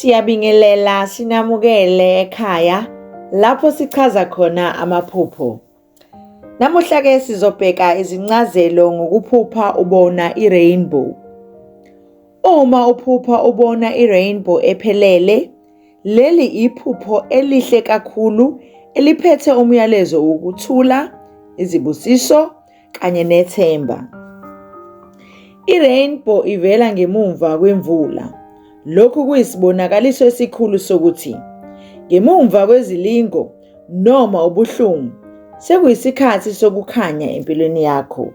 Siyabingelela sinamukele ekhaya lapho sichaza khona amaphupho. Namuhla ke sizobheka izincazelo ngokuphupha ubona i-rainbow. Uma uphupha ubona i-rainbow ephelele, leli iphupho elihle kakhulu eliphethe umyalezo wokuthula, izibusiso kanye nethemba. I-rainbow ivela ngemumva kwemvula. Lokhu kuyisibonakaliso esikhulu sokuthi ngemumva kwezilingo noma ubuhlungu sekuyisikhathi sokukhanya empilweni yakho.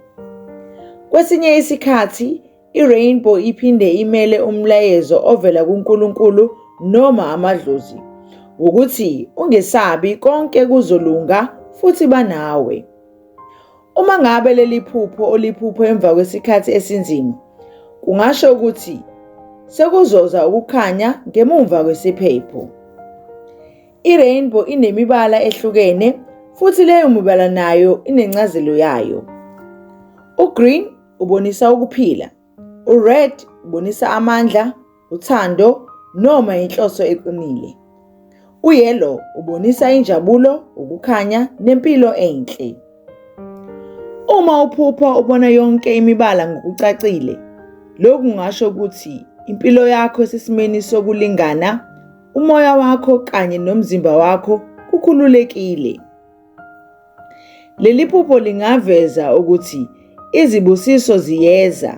Kwesinye isikhathi i-rainbow iphinde imele umlayezo ovela kuNkulunkulu noma amadlozi ukuthi ungesabi konke kuzolunga futhi banawe. Uma ngabe leli phupho oliphupho emva kwesikhathi esinzima, kungasho ukuthi sekuzoza ukukhanya ngemumva kwesiphepho. I-rainbow inemibala ehlukene futhi leyo mibala nayo inencazelo yayo. U-green ubonisa ukuphila, u-red ubonisa amandla, uthando noma inhloso eqinile. U-yellow ubonisa injabulo, ukukhanya nempilo enhle. Uma uphupha ubona yonke imibala ngokucacile, lokhu kungasho ukuthi impilo yakho isesimeni sokulingana, umoya wakho kanye nomzimba wakho kukhululekile. Leli phupho lingaveza ukuthi izibusiso ziyeza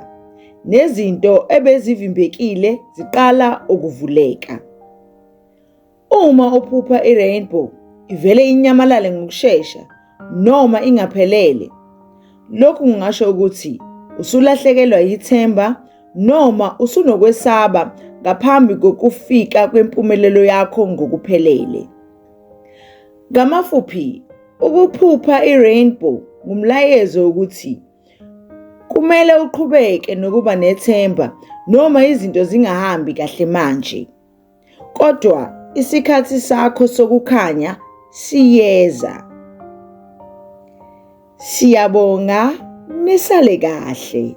nezinto ebezivimbekile ziqala ukuvuleka. Uma uphupha i-rainbow ivele inyamalale ngokushesha noma ingaphelele, lokhu kungasho ukuthi usulahlekelwa yithemba noma usunokwesaba ngaphambi kokufika kwempumelelo yakho ngokuphelele. Ngamafuphi, ukuphupha i-rainbow ngumlayezo wokuthi kumele uqhubeke nokuba nethemba noma izinto zingahambi kahle manje. Kodwa isikhathi sakho sokukhanya siyeza. Siyabonga, nisale kahle.